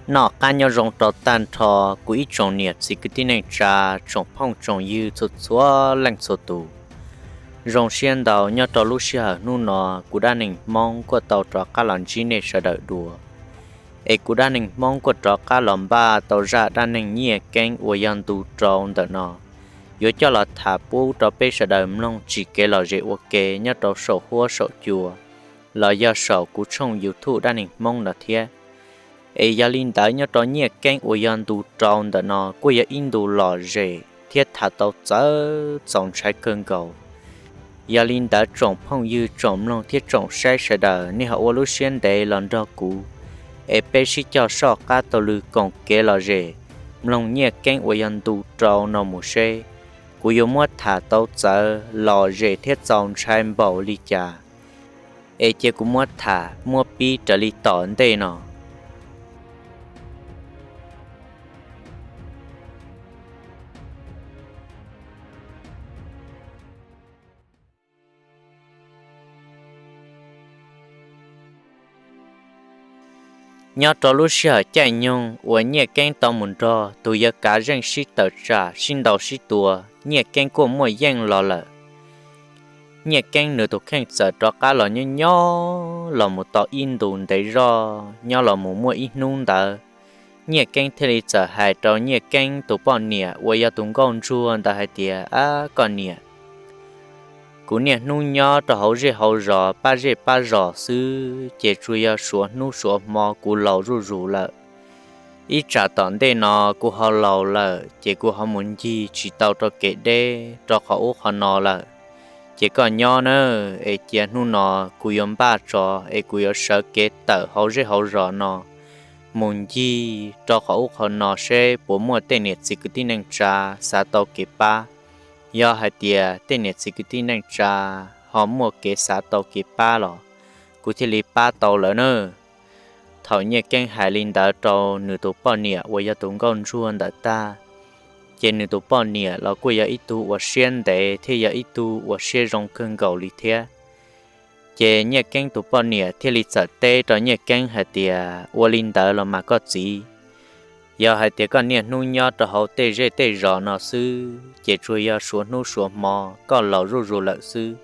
Noj qab nyob zoo rau tag nrho kuv ib tsoom niam txiv kwv tij neej tsa, tsoom phooj tsoom ywg txhua txhua leej txhua tus. Zoo siab ntau nyob rau lub sij hawm hnub no kuv Dab Neeg Hmoob kuj tau rov qab los ntsib nej sawv daws dua. Es kuv Dab Neeg Hmoob kuj rov qab los npaj tau zaj dab neeg Nyiaj Keeb uas yog ntu rau ntawm no, yuav coj los tham pub rau peb sawv daws mloog tsim kev lom zem ua ke nyob rau saum huab saum cua los yog saum kuv tshooj YouTube Dab Neeg Hmoob no thiab. Es yog li ntawd nyob rau Nyiaj Keeb uas yog ntu rau ntawm no kuj yog ib ntu lom zem thiab tham tau txawv txaus ntshai kawg nkaus. Yog li ntawd tsoom phooj ywg tsoom mloog thiab tsoom saib sawv daws nej ho ua lub siab ntev los nrog kuv, es peb sib cog soj qab taug lw koom kev lom zem mloog Nyiaj Keeb uas yog ntu rau no mus seb kuv yuav muab tham tau txawv lom zem thiab txaus ntshai npaum li cas. Es cia kuv muab tham muab pib raws li tom ntej no. Nyob rau lub sij hawm caij nyoog uas Nyiaj Keeb tau mus nrog tus yawg Kav Zeej sib tawm tsam sib ntaus sib tua, Nyiaj Keeb kuj muaj yeej los lawm. Nyiaj Keeb nws tus kheej txawm rov qab los nyob nyob los mus tau ib ntus ntev zog, nyob los mus muaj ib hnub ntawd, Nyiaj Keeb thiaj li txawm hais rau Nyiaj Keeb tus poj niam uas yog tus nkauj ntsuag ntawd hais tias, Ab koj niam, kuv niaj hnub nyob rau hauv zej hauv zos pab zej pab zos xwb ces tsuas yog suav hnub suav hmo kuv laus zuj zus lawm. Ib tsam tom ntej no kuv ho laus lawm ces kuv ho mus ncig tsis tau rau kev deb rau qhov ub qhov no lawm. Ces koj nyob nawb, es cia hnub no kuv yuav npaj tso es kuv yuav sawv kev tawm hauv zej hauv zos no mus ncig rau qhov ub qhov no seb puas muaj tej niam txiv kwv tij neej tsa xav tau kev pab. Yog hais tias tej niam txiv kwv tij neej tsa ho muaj kev xav tau kev pab los kuv thiaj li pab tau lawv nawb. Thaum Nyiaj Keeb hais li ntawd rau nws tus poj niam uas yog tus nkauj ntsuag ntawd tag, ces nws tus poj niam los kuj yog ib tug uas siab ntev thiab yog ib tug uas siab zoo kawg nkaus li thiab. Ces Nyiaj Keeb tus poj niam thiaj li txawm teb rau Nyiaj Keeb hais tias, Ua li ntawd los mas koj txiv, yog hais tias koj niaj hnub nyob rau hauv tej zej tej zos no xwb ces tsuas yog suav hnub suav hmo koj laus zuj zus lawm xwb.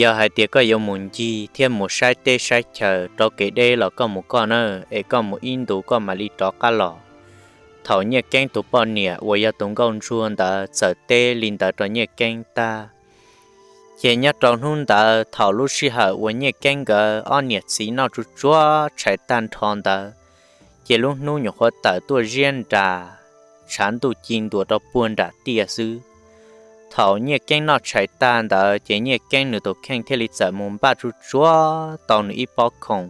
Yog hais tias koj yuav mus ncig thiab mus saib teb saib chaw rau kev deb los koj mus koj nawb, es koj mus ib ntus koj mam li rov qab los. Thaum Nyiaj Keeb tus poj niam uas yog tus nkauj ntsuag ntawd txawm teb li ntawd rau Nyiaj Keeb tag, ces nyob rau hnub ntawd thaum lub sij hawm uas Nyiaj Keeb nkawd ob niam txiv noj tsuj tsuav tshais tag nrho ntawd, ces lub hnub nyuam qhuav tawm tuaj ziab nras, tshav ntuj ci ntuas rau puag nram tiaj xwb. Thaum Nyiaj Keeb noj tshais tag ntawd ces Nyiaj Keeb nws tus kheej thiaj li txawm mus npaj tsuj tsuav tau nws ib pob khoom,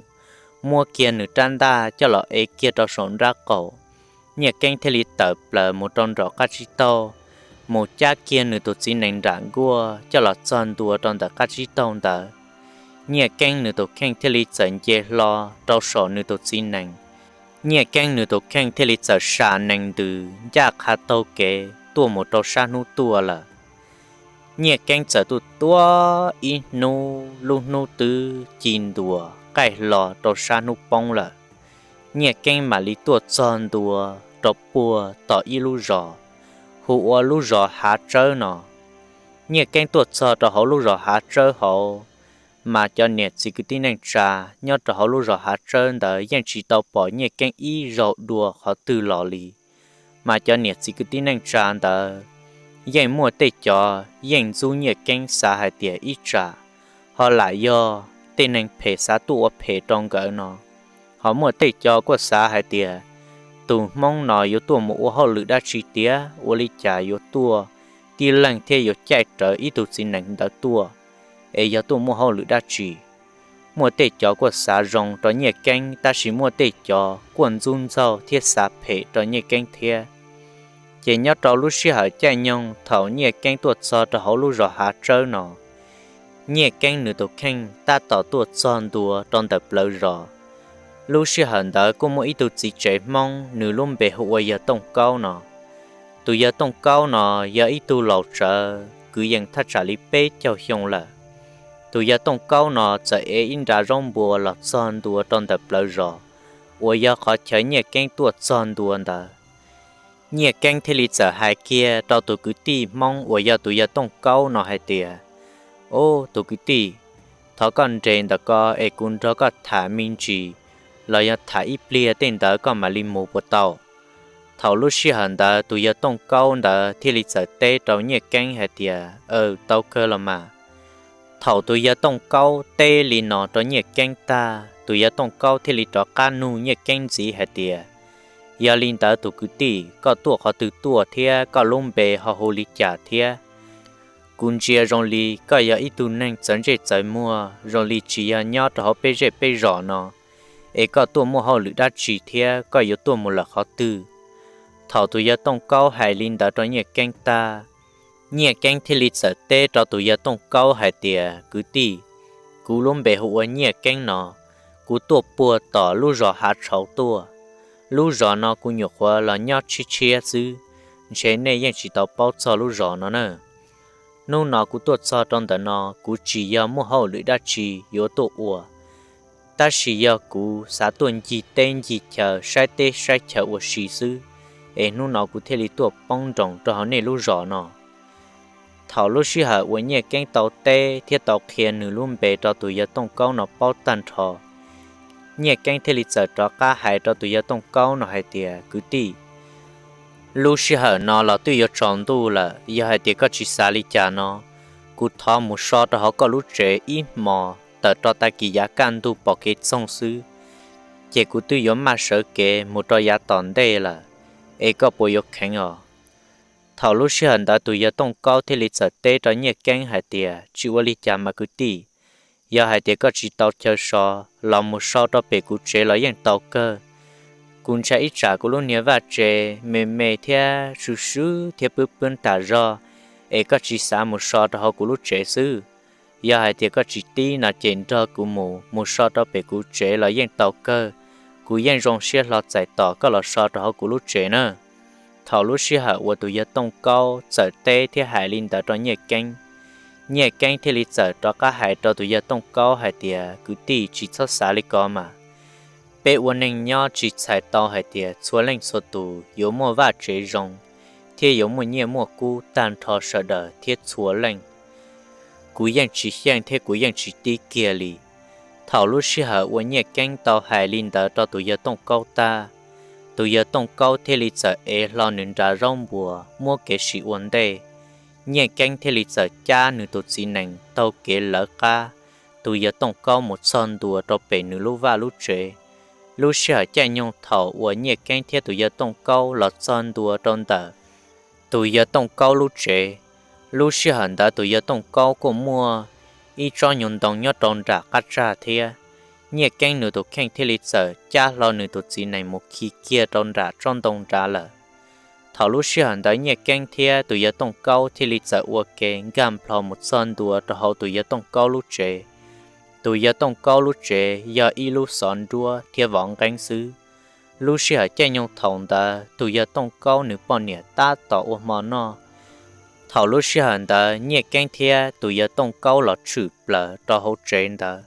muab kiag nws rab ntaj coj los ev kiag rau saum nrab qaum. Nyiaj Keeb thiaj li tawm plaws mus rau nram qab tsib taug, mus cab kiag nws tus txiv nees nram nkuaj coj los txog ntua rau ntawm qab tsib taug ntawd. Nyiaj Keeb nws tus kheej thiaj li txawm nce hlo rau saum nws tus txiv nees. Nyiaj Keeb nws tus kheej thiaj li txawm sam nees ntws ncaj qha taug kev tuaj mus rau sab hnub tuaj lawm. Nyiaj Keeb txawm tuaj tuaj ib hnub, lub hnub twb ci ntuas qaij hlo rau sab hnub poob lawm. Nyiaj Keeb mam li tuaj txog ntua rau puag tom ib lub zos hu ua lub zos Hav Tsawb no. Nyiaj Keeb tuaj txog rau hauv lub zos Hav Tsawb hauv, mas cov niam txiv kwv tij neej tsa nyob rau hauv lub zos Hav Tsawb ntawd yeej tsis tau pom Nyiaj Keeb ib zaug dua qhov twg los li. Mas cov niam txiv kwv tij neej tsa ntawd yeej muaj tej cov yeej ntxub Nyiaj Keeb xav hais tias ib tsam ho lam yog tej neeg phem xav tuaj ua phem rau nkawd no. Ho muaj tej cov kuj xav hais tias tus Hmoob no yuav tuaj mus ua hauj lwm dab tsi tiag, ua li cas yuav tuaj tib leeg thiab yuav caij rawv ib tug txiv nees ntawd tuaj, es yog tuaj muaj hauj lwm dab tsi. Muaj tej cov kuj xav zoo rau Nyiaj Keeb, tab sis muaj tej cov kuj ntxub ntxaug thiab xav phem rau Nyiaj Keeb thiab. Ces nyob rau lub sij hawm caij nyoog thaum Nyiaj Keeb tuaj txog rau hauv lub zos Hav Tsawb no, Nyiaj Keeb nws tus kheej tab tom tuaj txog ntua rau ntawm plawv zos. Lub sij hawm ntawd kuj muaj ib tug txiv tsev Hmoob, nws lub npe hu ua yawg Tooj Kaub no. Tus yawg Tooj Kaub no yog ib tug laus tsawv kwv yees thaj tsam li peb caug xyoo lawm. Tus yawg Tooj Kaub no txawm ev ib nra zaub npua los txog ntua rau ntawm plawv zos, uas yog qhov chaw Nyiaj Keeb tuaj txog ntua ntawd. Nyiaj Keeb thiaj li txawm hais kiag rau tus kwv tij Hmoob uas yog tus yawg Tooj Kaub no hais tias, Au, tus kwv tij, thov koj nres ntawm ko es kuv nrog koj tham me ntsis, los yog tham ib pliag tej ntawd koj mam li mus puas tau? Thaum lub sij hawm ntawd tus yawg Tooj Kaub ntawd thiaj li txawm teb rau Nyiaj Keeb hais tias, Aw, tau kawg los mas. Thaum tus yawg Tooj Kaub teb li no rau Nyiaj Keeb tag, tus yawg Tooj Kaub thiaj li rov qab nug Nyiaj Keeb ntxiv hais tias, Yog li ntawd tus kwv tij, koj tuaj qhov twg tuaj thiab koj lub npe ho hu li cas thiab? Kuv ntsia zoo li koj yog ib tug neeg txawv ntsej txawv muag, zoo li tsis yog nyob rau hauv peb zej peb zos no, es koj tuaj muaj hauj lwm dab tsi thiab koj yuav tuaj mus lawm qhov twg? Thaum tus yawg Tooj Kaub hais li ntawd rau Nyiaj Keeb tag, Nyiaj Keeb thiaj li txawm teb rau tus yawg Tooj Kaub hais tias, Kwv tij, kuv lub npe hu ua Nyiaj Keeb no, kuv tuaj puag tom lub zos Hav Tshauv tuaj. Lub zos no kuv nyuam qhuav los nyob tshiab tshiab xwb, ntshe nej yeej tsis tau paub txog lub zos no na. Hnub no kuv tuaj txog rau ntawm no kuv tsis yog muaj hauj lwm dab tsi yuav tuaj ua, tab sis yog kuv xav tuaj ncig teb ncig chaw saib teb saib chaw ua si xwb, es hnub no kuv thiaj li tuaj poob nroos rau hauv nej lub zos no. Thaum lub sij hawm uas Nyiaj Keeb tau teb thiab tau qhia nws lub npe rau tus yawg Tooj Kaub no paub tag nrho, Nyiaj Keeb thiaj li txawm rov qab hais rau tus yawg Tooj Kaub no hais tias, Kwv tij, lub sij hawm no los twb yuav tsaus ntuj lawm, yog hais tias koj tsis xav li cas no, kuv thov mus so rau hauv koj lub tsev ib hmos tawm rau tag kis yav kaj ntug pom kev txoog xwb, ces kuv twb yuav maj sawv kev mus rau yav tom ntej lawm, es koj puas yuav kheev os? Thaum lub sij hawm ntawd tus yawg Tooj Kaub thiaj li txawm teb rau Nyiaj Keeb hais tias, Tsis ua li cas mas kwv tij, yog hais tias koj tsis tau chaw so, los mus so rau pem kuv tsev los yeej tau kawg. Kuv ntshai ib tsam kuv lub niag vaj tsev me me thiab swb swb thiab pwb pwb tas zog, es koj tsis xav mus so rau hauv kuv lub tsev xwb. Yog hais tias koj tsis tib no ces nrog kuv mus, mus so rau pem kuv tsev los yeej tau kawg. Kuv yeej zoo siab hlo txais tos koj los so rau hauv kuv lub tsev na. Thaum lub sij hawm uas tus yawg Tooj Kaub txawm teb thiab hais li ntawd rau Nyiaj Keeb, Nyiaj Keeb thiaj li txawm rov qab hais rau tus yawg Tooj Kaub hais tias, Kwv tij, tsis txhob xav li ko mas. Peb ua neej nyob tsis txhais tau hais tias txhua leej txhua tus yuav muaj vaj tsev zoo thiab yuav muaj nyiaj muaj kub tag nrho sawv daws thiab txhua leej. Kuv yeej tsis xyeej thiab kuv yeej tsis tib kiag li. Thaum lub sij hawm uas Nyiaj Keeb tau hais li ntawd rau tus yawg Tooj Kaub tag, tus yawg Tooj Kaub thiaj li txawm ev hlo nws nra zaub npua muab kev sim ua ntej. Nyiaj Keeb thiaj li txawm cab nws tus txiv nees taug kev lawv qab tus yawg Tooj Kaub mus txog ntua rau pem nws lub vaj lub tsev. Lub sij hawm caij nyoog thaum uas Nyiaj Keeb thiab tus yawg Tooj Kaub los txog ntua rau ntawm tus yawg Tooj Kaub lub tsev, lub sij hawm ntawd tus yawg Tooj Kaub kuj muaj ib tsob nyuag ntoo nyob rau nram qab tsag thiab. Nyiaj Keeb nws tus kheej thiaj li txawm cab hlo nws tus txiv nees mus khi kiag rau nram tsob ntoo nrad lawm. Thaum lub sij hawm ntawd Nyiaj Keeb thiab tus yawg Tooj Kaub thiaj li txawm ua ke nkag nplho mus txog ntua rau hauv tus yawg Tooj Kaub lub tsev. Tus yawg Tooj Kaub lub tsev yog ib lub xov nruab thiab vov nqeeb xwb. Lub sij hawm caij nyoog thaum ntawd tus yawg Tooj Kaub nws poj niam tab tom ua hmo noj. Thaum lub sij hawm ntawd Nyiaj Keeb thiab tus yawg Tooj Kaub los tshwm plaws rau hauv tsev ntawd,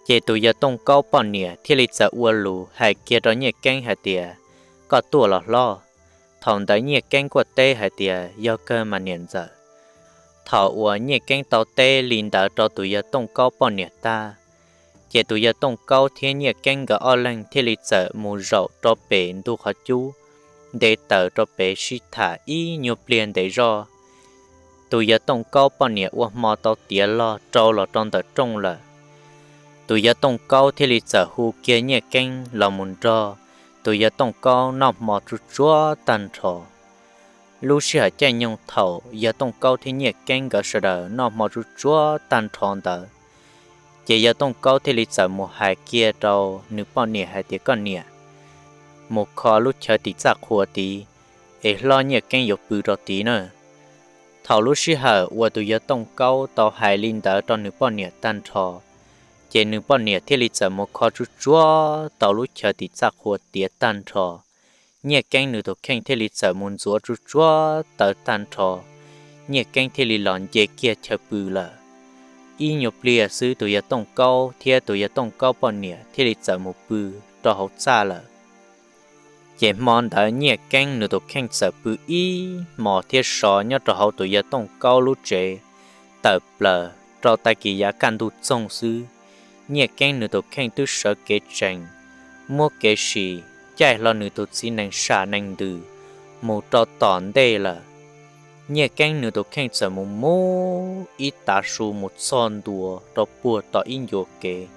ces tus yawg Tooj Kaub poj niam thiaj li txawm ua lus hais kiag rau Nyiaj Keeb hais tias, Koj tuaj los hlob? Thaum ntawd Nyiaj Keeb kuj teb hais tias, Yog kawg mas niam ntxawm. Thaum uas Nyiaj Keeb tau teb li ntawd rau tus yawg Tooj Kaub poj niam tag, ces tus yawg Tooj Kaub thiab Nyiaj Keeb nkawd ob leeg thiaj li txawm mus zaum rau pem ntug qhov cub, nte taws rau pem sib tham ib nyuag pliag ntev zog. Tus yawg Tooj Kaub poj niam ua hmo tau tiav log rau los rau ntawm rooj lawm. Tus yawg Tooj Kaub thiaj li txawm hu kiag Nyiaj Keeb los mus nrog tus yawg Tooj Kaub noj hmo tsuj tsuav tag nrho. Lub sij hawm caij nyoog thaum yawg Tooj Kaub thiab Nyiaj Keeb nkawd sawv daws noj hmo tsuj tsuav tag nrho ntawd, ces yawg Tooj Kaub thiaj li txawm mus hais kiag rau nws poj niam hais tias, Koj niam, mus kho lub chaw tim txaj qhua tid, es hlob Nyiaj Keeb yuav pw rau tid na. Thaum lub sij hawm uas tus yawg Tooj Kaub tau hais li ntawd rau nws poj niam tag nrho, ces nws poj niam thiaj li txawm mus kho tsuj tsuav tau lub chaw tim txaj qhua tiav tag nrho. Nyiaj Keeb nws tus kheej thiaj li txawm mus ntxuav tsuj tsuav tawv tag nrho, Nyiaj Keeb thiaj li los nce kiag chaw pw lawm. ib nyuag pliag xwb tus yawg Tooj Kaub thiab tus yawg Tooj Kaub poj niam thiaj li txawm mus pw rau hauv txaj lawm. Ces hmo ntawd Nyiaj Keeb nws tus kheej txawm pw ib hmos thiab so nyob rau hauv tus yawg Tooj Kaub lub tsev tawm plaws rau tag kis yav kaj ntug txoog xwb. Nyiaj Keeb nws tus kheej twb sawv kev tsees, muab kev sim caij hlo nws tus txiv nees sam nees ntws mus rau tom ntej lawm. Nyiaj Keeb nws tus kheej txawm mus mus ib tav su mus txog ntua rau puag tom ib ncua kev.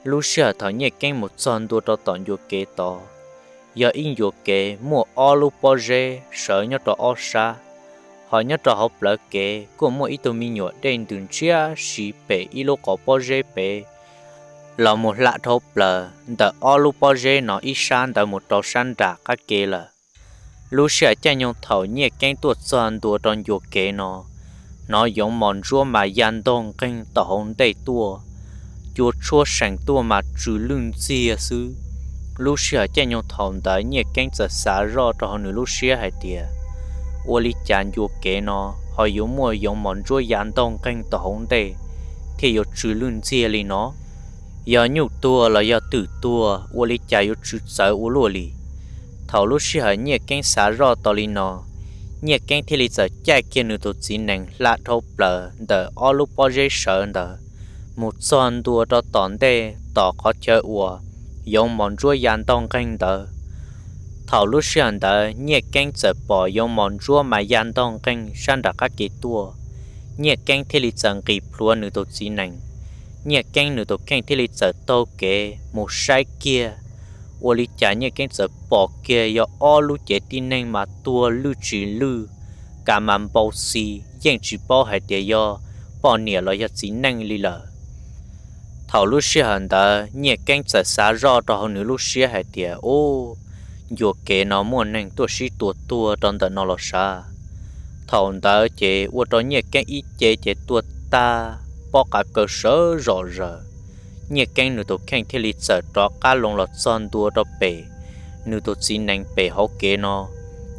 Lub sij hawm thaum Nyiaj Keeb mus txog ntua rau tom ncua kev tod, yog ib ncua kev muaj ob lub pob zeb sawv nyob rau ob sab, ho nyob rau hauv plawv kev kuj muaj ib tug me nyuam dej ntws ntsiab si pem ib lub qhov pob zeb pem los mus hla dhau plaws ntawm ob lub pob zeb no ib sab ntawd mus rau sab nram qab kev lawm. Lub sij hawm caij nyoog thaum Nyiaj Keeb tuaj txog ntua rau ncua kev no, hnov yoov mos ntsuab mas ya ntog nqeeg tom hauv ntej tuaj, cua tshuab seem tuaj mas tsw lwj ntxiag xwb. Lub sij hawm caij nyoog thaum ntawd Nyiaj Keeb txawm xav zoj rau hauv nws lub siab hais tias, ua li cas ncua kev no ho yuav muaj yoov mos ntsuab ya ntog nqeeg tom hauv ntej thiaj yuav tsw lwj ntxiag li no? Yog nyuj tuag los yog twm tuag ua li cas yuav tsw txawv ua luaj li? Thaum lub sij hawm Nyiaj Keeb xav zoj tau li no, Nyiaj Keeb thiaj li txawm caij kiag nws tus txiv nees hla dhau plaws ntawm ob lub pob zeb sawv ntawd mus txog ntua rau tom ntej tom qhov chaw uas yoov mos ntsuab ya ntog nqeeg ntawd. Thaum lub sij hawm ntawd Nyiaj Keeb txawm pom yoov mos ntsuab mas ya ntog nqeeg sab nram qab kev tuaj, Nyiaj Keeb thiaj li txawm nqis plhuav nws tus txiv nees. Nyiaj Keeb nws tus kheej thiaj li txawm taug kev mus saib kiag. Ua li cas Nyiaj Keeb txawm pom kiag yog ob lub cev tib neeg mas tuag lwj tsis lwj, ka mas npau xi, yeej tsis paub hais tias yog poj niam los yog txiv neej li lawm. Thaum lub sij hawm ntawd Nyiaj Keeb txawm xav zoj rau hauv nws lub siab hais tias, ub, ncua kev no muaj neeg tuaj sib tua tuag rau ntawm no los sav. Thaum ntawd ces ua rau Nyiaj Keeb ib ce ces tuag tag, pob qa kaw sawv zom zaws. Nyiaj Keeb nws tus kheej thiaj li txawm rov qab loo los txog ntua rau pem nws tus txiv nees pem hauv kev no.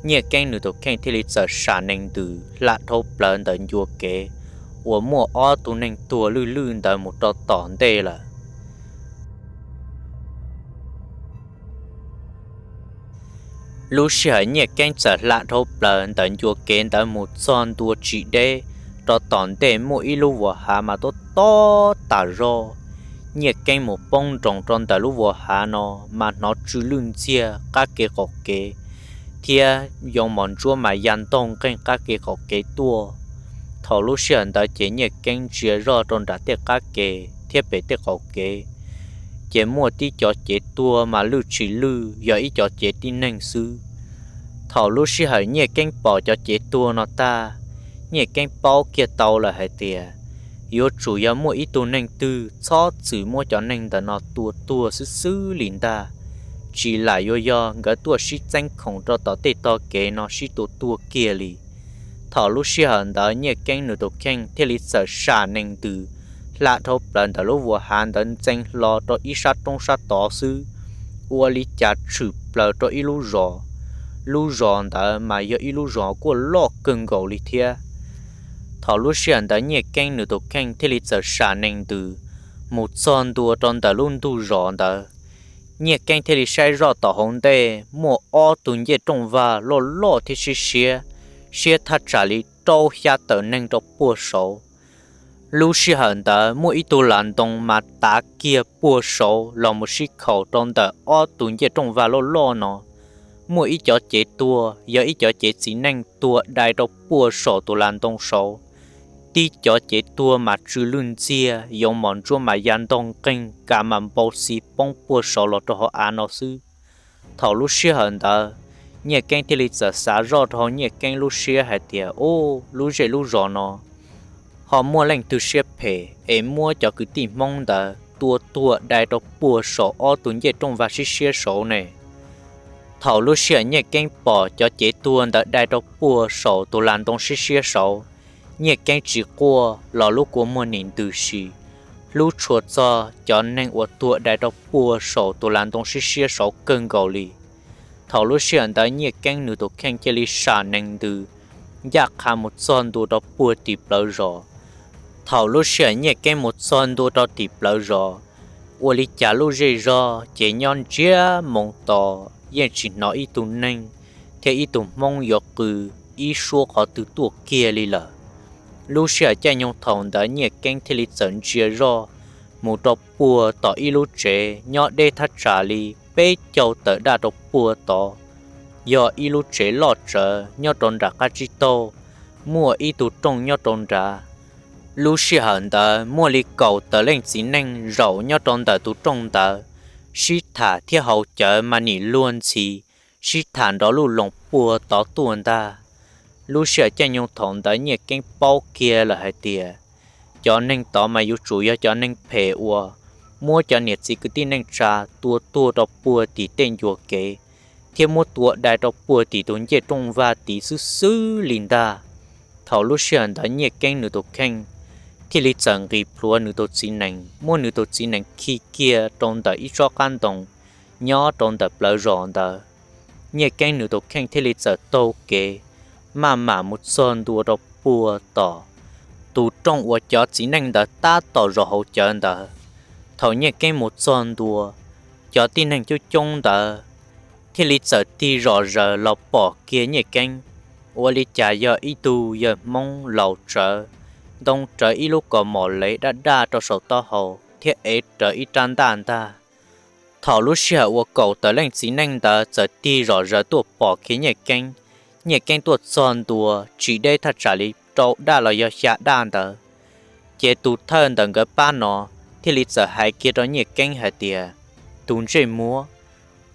Nyiaj Keeb nws tus kheej thiaj li txawm sam nees ntws hla dhau plaws ntawm ncua kev uas muaj ob tug neeg tuag lwj lwj ntawd mus rau tom ntej lawm. Lub sij hawm Nyiaj Keeb txawm hla dhau plaws ntawm ncua kev ntawd mus txog ntua tsis deb rau tom ntej muaj ib lub vuas hav mas tob tob tas zog. Nyiaj Keeb mus poob nroos rau ntawm lub vuas hav no mas hnov tsw lwj ntxiag qab kev qaum kev thiab yoov mos ntsuab mas ya ntog nqeeg qab kev qaum kev tuaj. Thaum lub sij hawm ntawd ces Nyiaj Keeb ntsia zoj rau nram tej qab kev thiab pem tej qaum kev, ces muaj tib cov cev tuag mas lwj tsis lwj yog ib cov cev tib neeg xwb. Thaum lub sij hawm Nyiaj Keeb pom cov cev tuag no tag, Nyiaj Keeb paub kiag tau lawm hais tias yuav tsum yog muaj ib tug neeg twg txhob txwm muab cov neeg ntawm no tua tuag xwb xwb li ntag, tsis lam yuav yog nkawd tuaj sib txeeb khoom rau tom tej tog kev no sib tua tuag kiag li. Thaum lub sij hawm ntawd Nyiaj Keeb nws tus kheej thiaj li txawm sam nees ntws hla dhau plaws ntawm lub vuas hav ntawd ntxeev hlo rau ib sab roob sab tod xwb, ua li cas tshwm plaws rau ib lub zos. Lub zos ntawd mas yog ib lub zos kuj loj kawg nkaus li thiab. Thaum lub sij hawm ntawd Nyiaj Keeb nws tus kheej thiaj li txawm sam nees ntws mus txog ntua rau ntawm lub ntug zos ntawd. Nyiaj Keeb thiaj li saib zoj tom hauv ntej muaj ob tug ncej rooj vag loj loj thiab siab siab, siab thaj tsam li rau xya tawm neeg rau puag saud. Lub sij hawm ntawd muaj ib tug lav ntoo mas tav kiag puag saud los mus sib khaum rau ntawm ob tug ncej rooj vag loj loj no. Muaj ib cov cev tuag yog ib cov cev txiv neej tuag dai rau puag saum tus lav ntoo saud. Tib cov cev tuag mas tsw lwj ntxiag, yoov mos ntsuab mas ya ntog nqeeg ka mas npau xi poob puag saud los rau hauv av no xwb. Thaum lub sij hawm ntawd, Nyiaj Keeb thiaj li txawm xav zoj rau hauv Nyiaj Keeb lub siab hais tias, ub, lub zej lub zos no ho muaj leej twg siab phem es muab cov kwv tij Hmoob ntawd tua tuag dai rau puag saum ob tug ncej rooj vag siab siab saud ne? Thaum lub sij hawm Nyiaj Keeb pom cov cev tuag ntawd dai rau puag saum tus lav ntoo siab siab saud, Nyiaj Keeb tsis quaj los lub kua muag nim ntws si, hlub tshua txog cov neeg uas tuag dai rau puag saum tus lav ntoo siab siab saud kawg nkaus li. Thaum lub sij hawm ntawd Nyiaj Keeb nws tus kheej cia li sam nees ntws ncaj qha mus txog ntua rau puag tim plawv zos. Thaum lub sij hawm Nyiaj Keeb mus txog ntua rau tim plawv zos, ua li cas lub zej zog ces nyob ntsiag moo to, yeej tsis hnov ib tug neeg thiab ib tug hmoob yuav qw ib suab qhov twg tuaj kiag li lawm. Lub sij hawm caij nyoog thaum ntawd Nyiaj Keeb thiaj li txawm ntsia zoj mus rau puag tom ib lub tsev nyob deb thaj tsam li peb caug tawm daj rau puag tod. Yog ib lub tsev loj tsawv nyob rau nram qab tsib taug, muaj ib tug rooj nyob rau nrad. Lub sij hawm ntawd muaj li kaum tawm leej txiv neej zaum nyob rau ntawm tus rooj ntawd, sib tham thiab haus cawv mas nim luag ntxhi, sib tham nrov luj loos puag tod tuaj ntag. Lub sij hawm caij nyoog thaum ntawd Nyiaj Keeb paub kiag lawm hais tias cov neeg tod mas yuav tsum yog cov neeg phem uas muab cov niam txiv kwv tij neej tsa tua tuag rau puag tim tej ncua kev, thiab muab tua dai rau puag tim tus ncej rooj vag tid xwb xwb li ntag. Thaum lub sij hawm ntawd Nyiaj Keeb nws tus kheej thiaj li txawm nqis plhuav nws tus txiv nees, muab nws tus txiv nees khi kiag rau ntawm ib tsob qab ntoo nyob rau ntawm plawv zos ntawd. Nyiaj Keeb nws tus kheej thiaj li txawm taug kev maj mam mus txog ntua rau puag tom tus rooj uas cov txiv neej ntawd tab tom zaum haus cawv ntawd. Thaum Nyiaj Keeb mus txog ntua, cov tib neeg coob coob ntawd thiaj li txawm tig zom zaws los pom kiag Nyiaj Keeb, ua li cas yog ib tug yawg hmoob laus tsawv, ntoo rawv ib lub kaus mom lev daj daj rau saum taub hau thiab ev rawv ib rab ntaj ntag. Thaum lub sij hawm uas kaum tawm leej txiv neej ntawd txawm tig zom zaws tuaj pom kiag Nyiaj Keeb, Nyiaj Keeb tuaj txog ntua tsis deb thaj tsam li rau daj los yog xya daj ntawd, ces tus thawj ntawm nkawd pab no thiaj li txawm hais kiag rau Nyiaj Keeb hais tias, Tus ntsej muag,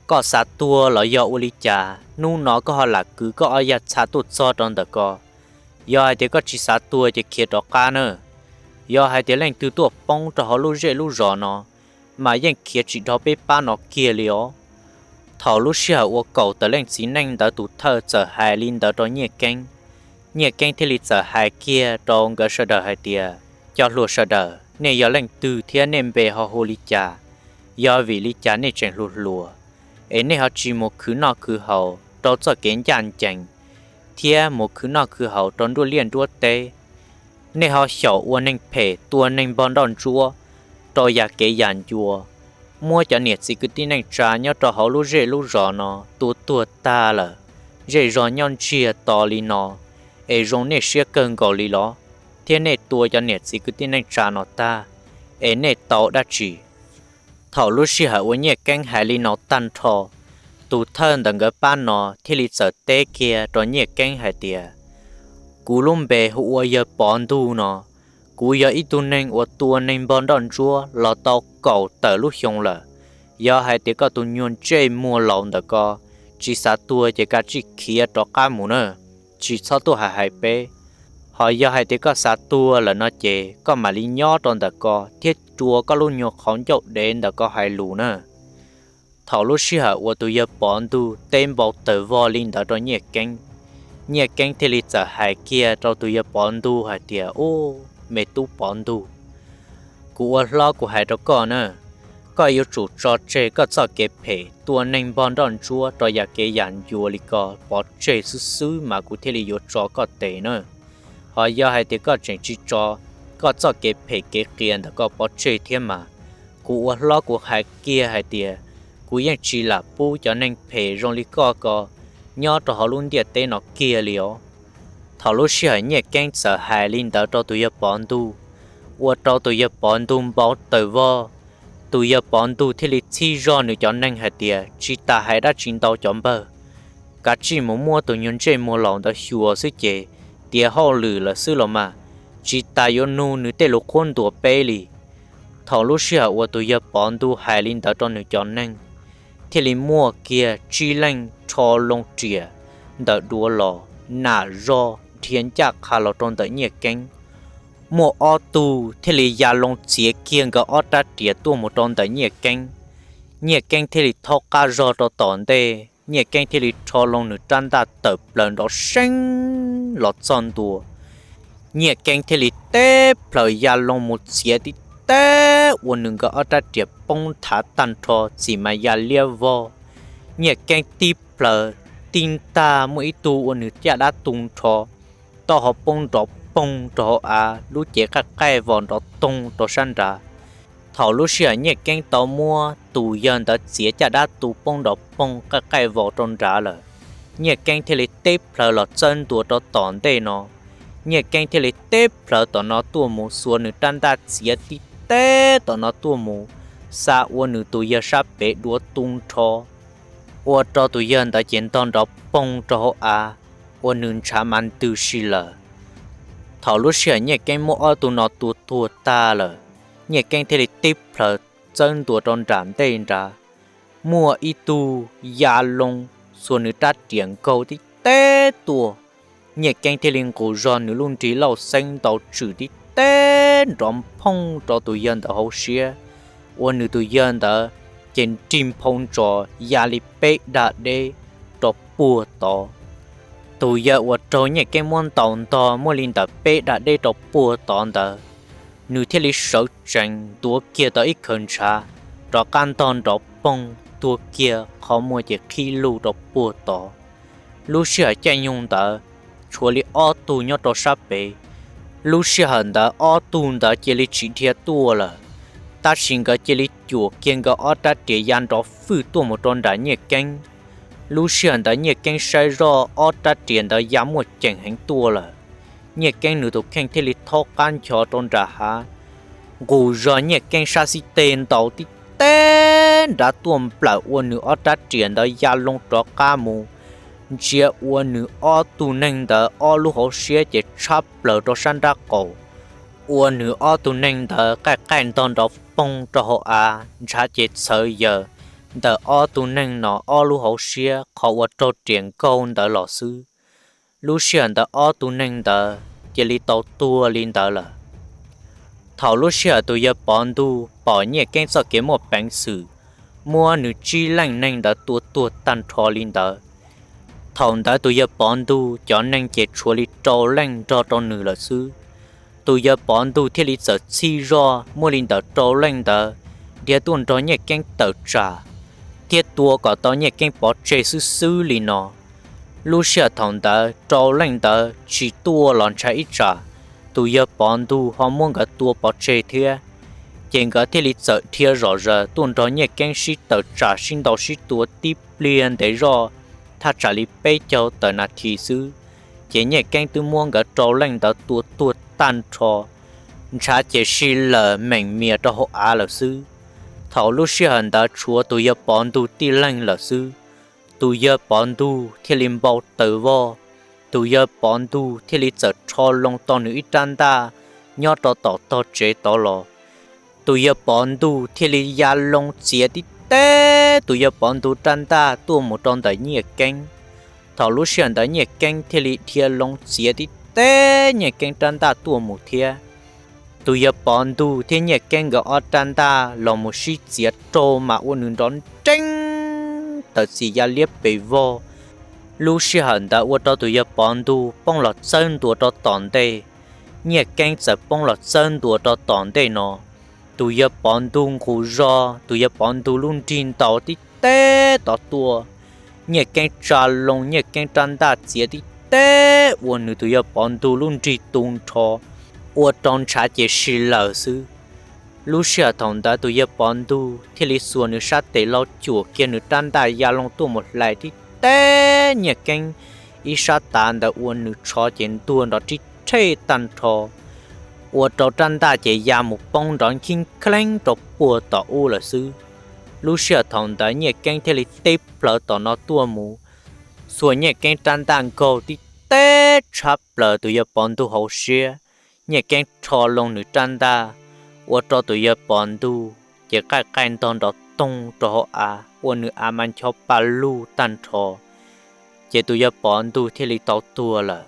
koj xav tuag los yog ua li cas hnub no koj ho lam kwv koj ob yag txha tuaj txog rau ntawm ko? Yog hais tias koj tsis xav tuag ces khiav rov qab na. Yog hais tias leej twg tuaj poob rau hauv lub zej lub zos no, mas yeej khiav tsis dhau peb pab no kiag li os. Thaum lub sij hawm uas kaum tawm leej txiv neej ntawd tus thawj txawm hais li ntawd rau Nyiaj Keeb, Nyiaj Keeb thiaj li txawm hais kiag rau nkawd sawv daws hais tias, Cov hluas sawv daws, nej yog leej twg thiab nej npe ho hu li cas? Yog vim li cas nej tseem hluas hluas, es nej ho tsis mus khwv noj khwv haus rau txoj kev ncaj ncees, thiab mus khwv noj khwv haus rau nruab liaj nruab teb? Nej ho xyaum ua neeg phem tua neeg npog nroj ntsuab rau yam kev yam ncua, muab cov niam txiv kwv tij neej tsa nyob rau hauv lub zej lub zos no tua tuag tag lawm. Zej zog nyob ntsiag to li no, es zoo nej siab kawg nkaus li los? Thiab nej tua cov niam txiv kwv tij neej tsa no tag, es nej tau dab tsi? Thaum lub sij hawm uas Nyiaj Keeb hais li no tag nrho, tus thawj ntawm nkawd pab no thiaj li txawm teb kiag rau Nyiaj Keeb hais tias, Kuv lub npe hu ua yawg Pov Ntuj no. Kuv yog ib tug neeg uas tua neeg npog nroj ntsuab los tau kaum tawm lub xyoo lawm. Yog hais tias koj tus nyuag ntsej muag laus ntawm ko tsis xav tuag ces kav tsij khiav rov qab mus na, tsis txhob tuaj hais hais peb. Ho yog hais tias koj xav tuag lawm no ces koj mam li nyob rau ntawm ko thiab rua koj lub nyuag qhov ncauj dev ntawm ko hais lus na. Thaum lub sij hawm uas tus yawg Pov Ntuj teb npau tawg vog li ntawd rau Nyiaj Keeb, Nyiaj Keeb thiaj li txawm hais kiag rau tus yawg Pov Ntuj hais tias, Ub, me tub Pov Ntuj, kuv ua hlob kuv hais rau koj na, koj yuav tsum tso tseg koj txoj kev phem tua neeg npog nroj ntsuab rau yam kev yam ncua li ko pov tseg xwb xwb mas kuv thiaj li yuav tso koj tes na. Ho yog hais tias koj tseem tsis tso koj txoj kev phem kev qias ntawm ko pov tseg thiab mas, kuv ua hlob kuv hais kiag hais tias, kuv yeej tsis lam pub cov neeg phem zoo li koj ko nyob rau hauv lub ntiaj teb no kiag li os. Thaum lub sij hawm Nyiaj Keeb txawm hais li ntawd rau tus yawg Pov Ntuj, ua rau tus yawg Pov Ntuj npau tawg vog. Tus yawg Pov Ntuj thiaj li txhib zog nws cov neeg hais tias, Tsis tas hais dab tsi ntau cov npawg, kav tsij mus muab tus nyuag ntsej muag laus ntawd xyuas xwb ces tiav hauj lwm lawm xwb los mas, tsis tas yuav nug nws tej lus qhuab ntuas peb li. Thaum lub sij hawm uas tus yawg Pov Ntuj hais li ntawd rau nws cov neeg, thiaj li muaj kiag tsib leeg rho loo riam ntawm duav los, nam zog dhia ncaj qha los rau ntawm Nyiaj Keeb. Muaj ob tug thiaj li ya loo txiav kiag nkawd ob rab riam tuaj mus rau ntawm Nyiaj Keeb. Nyiaj Keeb thiaj li thaub qab zog rau tom ntej, Nyiaj Keeb thiaj li rho loo nws rab ntaj tawm plaws nrov seeb los txog ntua. Nyiaj Keeb thiaj li teb plaws ya loo mus txiav tib teb ua nws nkawd ob rab riam poob nthav tag nrho, txim mas ya liab vog. Nyiaj Keeb tib plaws tib ntag muaj ib tug ua nws caj dab tu nrho, taub hau poob nrov poog rau hauv av, lub cev qaij qaij vos nrov toog rau sab nrad. Thaum lub sij hawm Nyiaj Keeb tau muab tus yawg ntawd txiav caj dab tu poob nrov poog qaij qaij vos rau nrad lawm, Nyiaj Keeb thiaj li teb plhawv los txawb ntua rau tom ntej no. Nyiaj Keeb thiaj li teb plhawv tom no tuaj mus, xuas nws rab ntaj txiav tib teb tom no tuaj mus, xa ua nws tus yawg sab pem duav tu nrho, ua rau tus yawg ntawd ces ntog nrov poog rau hauv av, ua nws ntshav mas ntws si lawm. Thaum lub sij hawm Nyiaj Keeb muab ob tug no tua tuag tag lawm, Nyiaj Keeb thiaj li teb plhawv txawb ntua rau nram ntej nrad, muaj ib tug ya loo xuas nws rab riam nkaug tib teb tuaj. Nyiaj Keeb thiaj li nqus zog nws lub nrig lauj xeeb ntaus tswm tib teb nrov phooj rau tus yawg ntawd hauv siab, ua nws tus yawg ntawd ces nrig nphau ntsos ya li peb dag deb rau puag tod. Tus yawg uas raug Nyiaj Keeb muab ntaus ntog muaj li ntawm peb dag deb rau puag tod ntawd, nws thiaj li sawv tsees ntuav kiag tau ib khaws ntshav, rov qab ntog nrov poog tuag kiag qhov muag ces qhib lug rau puag tod. Lub sij hawm caij nyoog ntawd tshuav li ob tug nyob rau sab pem. Lub sij hawm ntawd ob tug ntawd cia li tsis dhia tuaj lawm, tab sis nkawd cia li cuam kiag nkawd ob rab riam ya nrov fwj tuaj mus rau nram Nyiaj Keeb. Lub sij hawm ntawd Nyiaj Keeb saib zoj ob rab riam ntawd ya muaj ceem heev tuaj lawm. Nyiaj Keeb nws tus kheej thiaj li thaub qab ncho rau nram hav, nqus zog Nyiaj Keeb sab xib teg ntaus tib teb nrad tuaj nplawm ua nws ob rab riam ntawd ya loo rov qab mus, ntsia ua nws ob tug neeg ntawd ob lub hauv siab ces tshab plaws rau sab nrab qaum, ua nws ob tug neeg ntawd qaij qaij ntog nrov poog rau hauv av, ntshav ces txhawv yaws ntawm ob tug neeg no ob lub hauv siab qhov uas raug riam nkaug ntawd los xwb. Lub sij hawm ntawd ob tug neeg ntawd cia li tau tuag li ntawd lawm. Thaum lub sij hawm tus yawg Pov Ntuj pom Nyiaj Keeb txoj kev muaj peev xwm, muab nws tsib leej neeg ntawd tua tuag tag nrho li ntawd, thaum ntawd tus yawg Pov Ntuj cov neeg ces tshuav li rau leej nrog rau nws lawm xwb. Tus yawg Pov Ntuj thiaj li txawm txhij zoj muaj li ntawm rau leej ntawd dhia tuaj nrog Nyiaj Keeb tawm tsam, thiab tua kom tau Nyiaj Keeb pov tseg xwb xwb li no. Lub sij hawm thaum ntawd rau leej ntawd tsis tuaj los ntshai ib tsam tus yawg Pov Ntuj ho muab nkawd tua pov tseg thiab, ces nkawd thiaj li txawm dhia zom zaws tuaj nrog Nyiaj Keeb sib tawm tsam sib ntaus sib tua tib pliag ntev zoj, thaj tsam li peb caug tawm nas this xwb, ces Nyiaj Keeb twb muab nkawd rau leej ntawd tua tuag tag nrho, ntshav ces si lawm meem mias rau hauv av lawm xwb. Thaum lub sij hawm ntawd tshuav tus yawg Pov Ntuj tib leeg lawm xwb. Tus yawg Pov Ntuj thiaj li npau taws voj, tus yawg Pov Ntuj thiaj li txawm rho loo tau nws ib rab ntaj nyob rau tom tog tsev tod los. Tus yawg Pov Ntuj thiaj li ya loo txiav tib teb tus yawg Pov Ntuj rab ntaj tuaj mus rau ntawm Nyiaj Keeb. Thaum lub sij hawm ntawd Nyiaj Keeb thiaj li dhia loo txiav tib teb Nyiaj Keeb rab ntaj tuaj mus thiab. Tus yawg Pov Ntuj thiab Nyiaj Keeb nkawd ob rab ntaj los mus sib txiav raug mas ua nws nrov nreeb tawm txim ya liab pes vog. Lub sij hawm ntawd ua rau tus yawg Pov Ntuj poob los txawb ntua rau tom ntej, Nyiaj Keeb txawm poob los txawb ntua rau tom ntej no. Tus yawg Pov Ntuj nqus zog, tus yawg Pov Ntuj lub nrig ntaus tib teb tod tuaj, Nyiaj Keeb tsa loo Nyiaj Keeb rab ntaj txiav tib teb ua nws tus yawg Pov Ntuj lub nrig tu nrho, ua rau ntshav ces si lawm xwb. Lub sij hawm thaum ntawd tus yawg Pov Ntuj thiaj li xuas nws sab tes laug cuam kiag nws rab ntaj ya loo tuaj mus hlais tib teb Nyiaj Keeb ib sab tav ntawd ua nws tsho ces ntuag nrov rib rhej tag nrho, ua rau rab ntaj ces ya mus poob nrov nkhib kheeb rau puag tom ub lawm xwb. Lub sij hawm thaum ntawd Nyiaj Keeb thiaj li teb plhawv tom no tuaj mus, xuas Nyiaj Keeb rab ntaj nkaug tib teb tshab plaws tus yawg Pov Ntuj hauv siab. Nyiaj Keeb rho loo nws rab ntaj, ua rau tus yawg Pov Ntuj ces qaij qaij ntog nrov toog rau hauv av ua nws av mas ncho pa luj tag nrho, ces tus yawg Pov Ntuj thiaj li tau tuag lawm.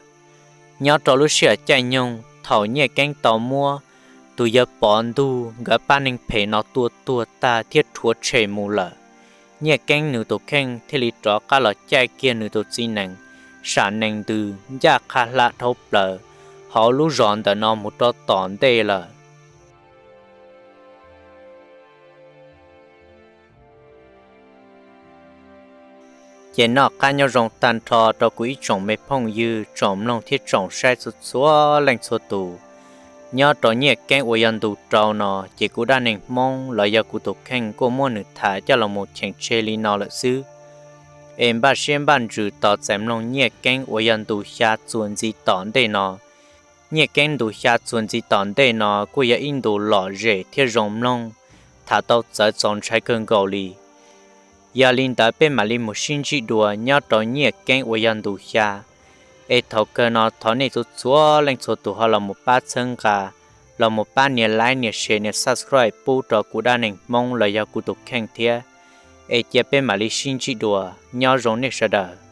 Nyob rau lub sij hawm caij nyoog thaum Nyiaj Keeb tau muab tus yawg Pov Ntuj nkawd pab neeg phem no tua tuag tag thiab rhuav tshem mus lawm, Nyiaj Keeb nws tus kheej thiaj li rov qab los caij kiag nws tus txiv nees sam nees ntws ncaj qha hla dhau plaws hauv lub zos ntawm no mus rau tom ntej lawm. Ces noj qab nyob zoo tag nrho rau kuv ib tsoom me phooj ywg, tsoom mloog thiab tsoom saib txhua txhua leej txhua tus. Nyob rau Nyiaj Keeb uas yog ntu rau no, ces kuv Dab Neeg Hmoob los yog kuv tus kheej kuj muab nws tham coj los mus cheem tseg li no lawm xwb. Es npaj siab npaj ntsws tos txais mloog Nyiaj Keeb uas yog ntu xya txuas ntxiv tom ntej no. Nyiaj Keeb ntu xya txuas ntxiv tom ntej no kuj yog ib ntu lom zem thiab zoo mloog, tham tau txawv txaus ntshai kawg nkaus li. Yog li ntawd peb mam li mus sib ntsib dua nyob rau Nyiaj Keeb uas yog ntu xya. Es thaum kawg no thov nej txhua txhua leej txhua tus ho los mus pab txhawb nqa, los mus pab nias like, nias share, nias subscribe pub rau kuv Dab Neeg Hmoob los yog kuv tus kheej thiab. Es cia peb mam li sib ntsib dua, nyob zoo nej sawv daws.